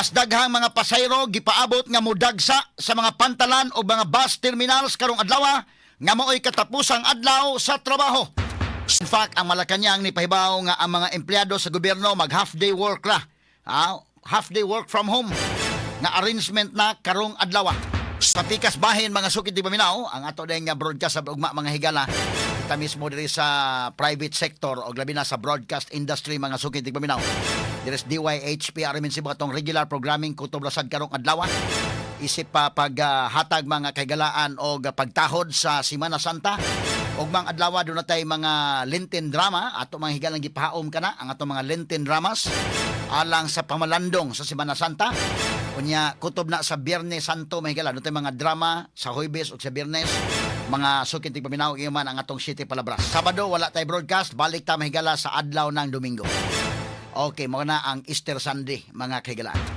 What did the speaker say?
Mas daghang mga pasahero gipaabot nga mudagsa sa mga pantalan o mga bus terminals karong adlaw nga maoy katapusang adlaw sa trabaho. In fact, ang Malacañang ni pahibaw nga ang mga empleyado sa gobyerno mag half day work ra. Ah, half day work from home nga arrangement na karong adlaw. Sa pikas bahin, mga suki tigpaminaw, ang ato din nga broadcast sa ugma, mga higala, kita mismo diri sa private sector o labi na sa broadcast industry, mga suki tigpaminaw. Diri sa DYHP RMN Cebu, atong regular programming kutob rasad karong adlaw. Isip pa paghatag, mga kahigalaan, og pagtahod sa Semana Santa. Og mga adlaw doon natay mga Lenten drama ato, mga higalang gipahaom kana ang atong mga Lenten dramas alang sa pamalandong sa Semana Santa. Unya kutob na sa Biyernes Santo, mga higala, doon mga drama sa Huwebes ug sa Biyernes, mga suki tigpaminaw, iyo man ang atong Siete Palabras. Sabado wala tay broadcast, balik ta, mahigala, sa adlaw ng Domingo. Okay, mao na ang Easter Sunday, mga kahigalaan.